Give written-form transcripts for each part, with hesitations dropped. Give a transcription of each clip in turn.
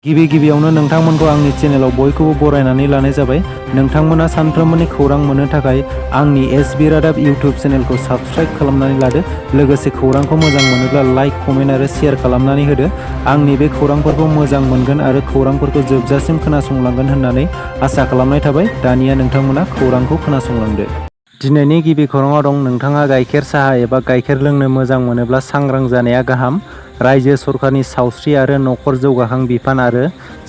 गिबियावनो नोंथांमोनखौ आंनि चेनेलाव बयखौबो बरायनानै लानाय जाबाय। नोंथांमोना सानफ्रोमबोनि खौरां मोननो थाखाय आंनि एसबि रादाब इउटिउब चेनेलखौ साबस्क्राइब खालामनानै लादो। लोगोसे खौरांखौ मोजां मोनोब्ला लाइक, कमेन्ट आरो शेयार खालामनानै होदो। आंनि बे खौरांफोरखौ मोजां मोनगोन आरो खौरांफोरखौ जोबजासिम खोनासंलांगोन होननानै आसा खालामनाय थाबाय। दानिया नोंथांमोना खौरांखौ खोनासंलांदो। दिनैनि गिबि खौराङाव दं, नोंथाङा गाइखेर साहा एबा गाइखेर लोंनो मोजां मोनोब्ला सांग्रां जानाया गाहाम। रायजो सरकारनि सावस्रि आरो नखर जौगाखां बिफान आरो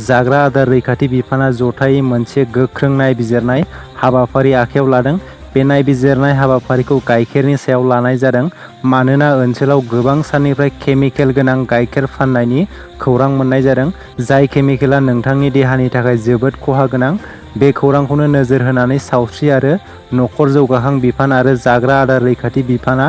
जाग्रा आदार रैखाथि बिफाना जथायै मोनसे गोख्रों नायबिजिरनाय हाबाफारि आखायाव लादों। बे नायबिजिरनाय हाबाफारिखौ गाइखेरनि सायाव लानाय जादों मानोना ओनसोलाव गोबां साननिफ्राय केमिकेल गोनां गाइखेर फाननायनि खौरां मोननाय जादों, जाय केमिकेला नोंथांनि देहानि थाखाय जोबोद खहा गोनां। बे खौरांखौनो नोजोर होनानै सावस्रि आरो नखर जौगाखां बिफान आरो जाग्रा आदार रैखाथि बिफाना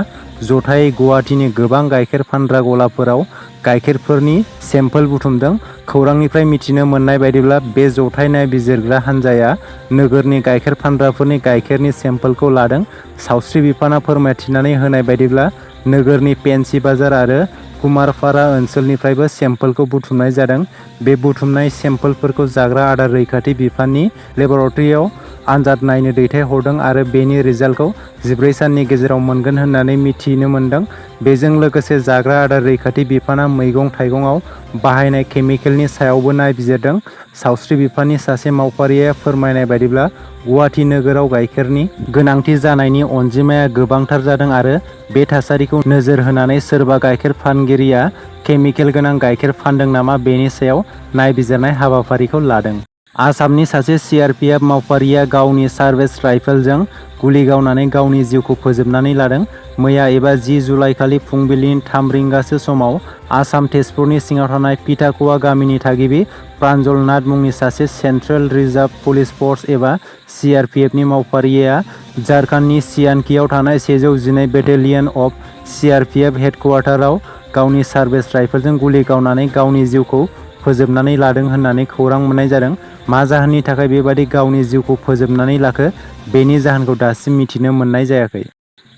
जथायै गुवाहाटीनि गोबां गाइखेर फानग्रा गलाफोराव गाइखेरफोरनि सेम्पोल बुथुमदों। खौरांनिफ्राय मिथिनो मोननाय बायदिब्ला बे जथाय नायबिजिरग्रा हान्जाया नोगोरनि गाइखेर फानग्राफोरनि गाइखेरनि सेम्पोलखौ लादों। सावस्रि बिफाना फोरमायथिनानै होनाय बायदिब्ला नोगोरनि पेन्सि बाजार आरो कुमारपारा ओनसोलनिफ्रायबो सेम्पोलखौ बुथुमनाय जादों। बे बुथुमनाय सेम्पोलफोरखौ जाग्रा आदार रैखाथि बिफाननि लेबरेटरियाव आनजाद नायनो दैथायहरदों आरो बेनि रिजाल्टखौ 14 साननि गेजेराव मोनगोन होननानै मिथिनो मोनदों। बेजों लोगोसे जाग्रा आदार रैखाथि बिफाना मैगं-थाइगंआव बाहायनाय केमिकेलनि सायावबो नायबिजिरदों। सावस्रि बिफाननि सासे मावफारिया फोरमायनाय बायदिब्ला गुवाहाटी नोगोराव गाइखेरनि गोनांथि जानायनि अनजिमाया गोबांथार जादों आरो बे थासारिखौ नोजोर होनानै सोरबा गाइखेर फानगिरिया केमिकेल गोनां गाइखेर फानदों नामा बेनि सायाव नायबिजिरनाय हाबाफारिखौ लादों। आसामनि सासे सिआरपिएफ मावफारिया गावनि सार्भिस राइफलजों गुलि गावनानै गावनि जिउखौ फोजोबनानै लादों। मैया एबा 10 जुलाइ खालि फुंबिलिनि 3 रिंगासो समाव आसाम तेजपुरनि सिङाव थानाय पिटाकुवा गामिनि थागिबि प्रान्जल नाथ मुंनि सासे सेन्ट्रेल रिजार्भ पुलिस फर्स एबा सिआरपिएफनि मावफारिया झारखन्डनि सियानकिआव थानाय 112 बेटेलियन अफ सिआरपिएफ हेडक्वार्टाराव गावनि सार्भिस राइफलजों गुलि गावनानै गावनि जिउखौ फोजोबनानै लादों होननानै खौरां मोननाय जादों। मा जाहोननि थाखाय बेबादि गावनि जिउखौ फोजोबनानै लाखो बेनि जाहोनखौ दासिम मिथिनो मोननाय जायाखै।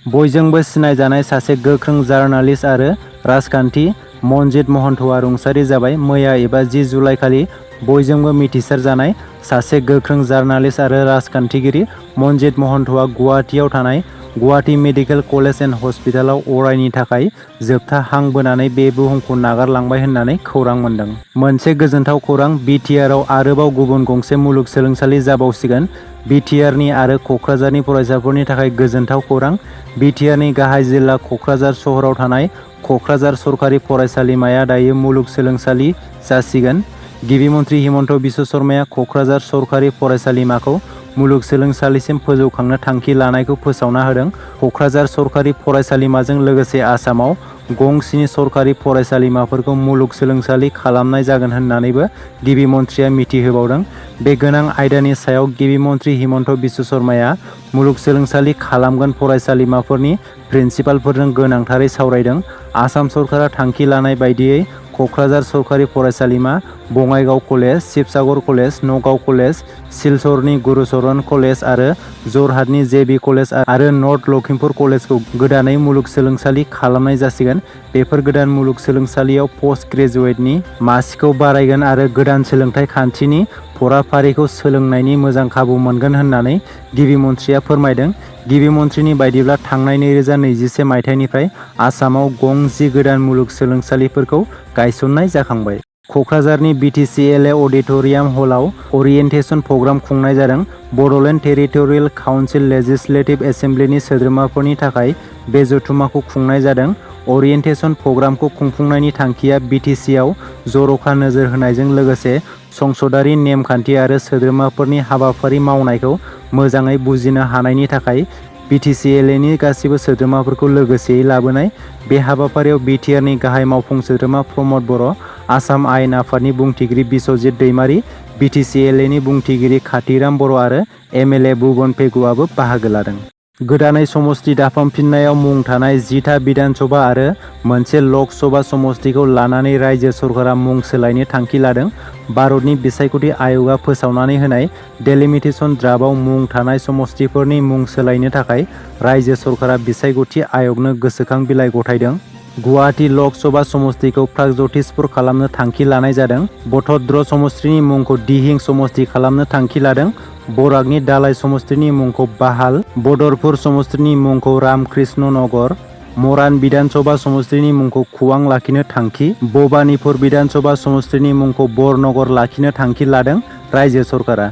बयजोंबो सिनायजानाय सासे गोख्रों जार्नालिस्ट आरो राजखान्थि मनजित महन्तआ रुंसारि जाबाय। मैया एबा 10 जुलाइ खालि बयजोंबो मिथिसार जानाय सासे गोख्रों जार्नालिस्ट आरो राजखान्थिगिरि मनजित महन्तआ गुवाहाटीआव थानाय गुवाहाटी मेडिकेल कलेज एन्ड हस्पिटालाव अरायनि थाखाय जोबथा हां बोनानै बे बुहुमखौ नागारलांबाय होननानै खौरां मोन्दों। मोनसे गोजोनथाव खौरां, BTRआव आरोबाव गुबुन गंसे मुलुगसोलोंसालि जाबावसिगोन। BTRनि आरो कक्राझारनि फरायसाफोरनि थाखाय गोजोनथाव खौरां। BTRनि गाहाय जिल्ला कक्राझार सहराव थानाय कक्राझार सरकारि फरायसालिमाया दायो मुलुगसोलोंसालि जासिगोन। गिबि मन्थ्रि हिमन्त बिश्व शर्माया कक्राझार सरकारि फरायसालिमाखौ मुलुगसोलोंसालिसिम फोजौखांनो थांखि लानायखौ फोसावना होदों। कक्राझार सरकारि फरायसालिमाजों लोगोसे आसामाव गं 7 सरकारि फरायसालिमाफोरखौ मुलुगसोलोंसालि खालामनाय जागोन होननानैबो गिबि मन्थ्रिया मिथिहोबावदों। बे गोनां आयदानि सायाव गिबि मन्थ्रि हिमन्त बिश्व शर्माया मुलुगसोलोंसालि खालामगोन फरायसालिमाफोरनि प्रिन्सिपालफोरजों गोनांथारै सावरायदों। आसाम सरकारा थांखि लानाय बायदियै कक्राझार सरकारि फरायसालिमा, Bongaigaon college, Sivasagar college, Nagaon college, सिलचरनि गुरुचरण कलेज आरो जरहाटनि JB कलेज आरो नर्थ लखिमपुर कलेजखौ गोदानै मुलुगसोलोंसालि खालामनाय जासिगोन। बेफोर गोदान मुलुगसोलोंसालियाव पस्ट ग्रेजुवेटनि मासिखौ बारायगोन आरो गोदान सोलोंथाइ खान्थिनि फराफारिखौ सोलोंनायनि मोजां खाबु मोनगोन होननानै गिबि मन्थ्रिया फोरमायदों। गिबि मन्थ्रिनि बायदिब्ला थांनाय 2021 मायथाइनिफ्राय आसामाव गं 10 गोदान मुलुगसोलोंसालिफोरखौ गायसननाय जाखांबाय। कक्राझारनि BTCLA अडिट'रियाम हलाव अरियेन्टेसन प्रग्राम खुंनाय जादों। बड'लेण्ड टेरिटरियेल काउन्सिल लेजिस्लेटिभ एसेमब्लिनि सोद्रोमाफोरनि थाखाय बे जथुम्माखौ खुंनाय जादों। अरियेन्टेसन प्रग्रामखौ खुंफुंनायनि थांखिया BTCआव जर'खा नोजोर होनायजों लोगोसे संसदारि नेमखान्थि आरो सोद्रोमाफोरनि हाबाफारि मावनायखौ मोजाङै बुजिनो हानायनि थाखाय BTCLAनि गासिबो सोद्रोमाफोरखौ लोगोसेयै लाबोनाय। बे हाबाफारियाव BTRनि गाहाय मावफुं सोद्रोमा प्रमद बर', आसाम आयेन आफादनि बुंथिगिरि बिस्वजित दैमारि, BTCLAनि बुंथिगिरि खाथिराम बर' आरो MLA भुबन पेगुआबो बाहागो लादों। गोदानै समष्टि दाफामफिननायाव मुं थानाय 10 था बिधान सभा आरो मोनसे लक सभा समष्टिखौ लानानै रायजो सरकारा मुं सोलायनो थांखि लादों। भारतनि बिसायख'थि आय'गआ फोसावनानै होनाय डेलिमिटेशन ड्राफ्टआव मुं थानाय समष्टिफोरनि मुं सोलायनो थाखाय रायजो सरकारा बिसायख'थि आय'गनो गोसोखां बिलाइ गथायदों। गुवाहाटी लक सभा समष्टिखौ प्रागज्यतिसपुर खालामनो थांखि लानाय जादों। बटद्र समष्टिनि मुंखौ दिहिं समष्टि खालामनो थांखि लादों। बराकनि दालाइ समष्टिनि मुंखौ बाहाल, बदरपुर समष्टिनि मुंखौ रामकृष्ण नगर, मरान विधानसभा समष्टिनि मुंखौ कवर्ang लाखिनो थांखि, भबानिपुर विधानसभा समष्टिनि मुंखौ बरनगर लाखिनो थांखि लादों रायजो सरकारा।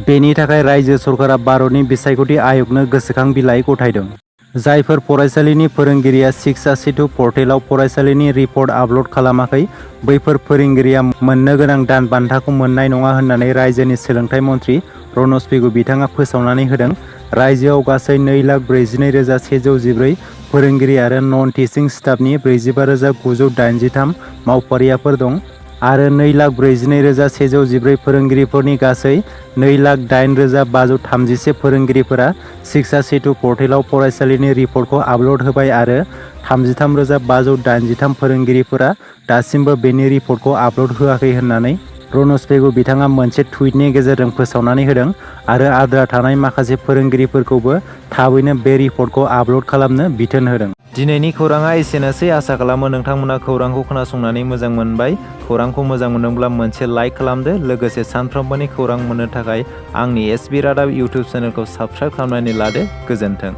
बेनि थाखाय रायजो सरकारा भारतनि बिसायख'थि आय'गनो गोसोखां बिलाइ गथायदों। जायफोर फरायसालिनि फोरोंगिरिया शिक्षा सेतु पर्टेलाव फरायसालिनि रिपर्ट आपल'ड खालामाखै, बैफोर फोरोंगिरिया मोननो गोनां दान बान्थाखौ मोननाय नङा होननानै रायजोनि सोलोंथाइ मन्थ्रि रनज पेगु बिथाङा फोसावनानै होदों। रायजोआव गासै 2,42,114 फोरोंगिरि आरो नन टिचिं स्टाफनि 45,983 मावफारियाफोर दं आरो 2,42,114 फोरोंगिरिफोरनि गासै 2,08,531 फोरोंगिरिफोरा शिक्षा सेतु पर्टेलाव फरायसालिनि रिपर्टखौ आपल'ड होबाय आरो 33,583 फोरोंगिरिफोरा दासिमबो बेनि रिपर्टखौ आपल'ड होआखै होननानै रनज पेगु बिथाङा मोनसे टुइटनि गेजेरजों फोसावनानै होदों आरो आद्रा थानाय माखासे फोरोंगिरिफोरखौबो थाबैनो बे रिपर्टखौ आपल'ड खालामनो बिथोन होदों। दिनैनि खौराङा एसेनोसै। आसा खालामो नोंथांमोना खौरांखौ खोनासंनानै मोजां मोनबाय। खौरांखौ मोजां मोनदोंब्ला मोनसे लाइक खालामदो। लोगोसे सानफ्रोमबोनि खौरां मोननो थाखाय आंनि SB रादाब इउटुब चेनेलखौ साबस्क्राइब खालामनानै लादो। गोजोन्थों।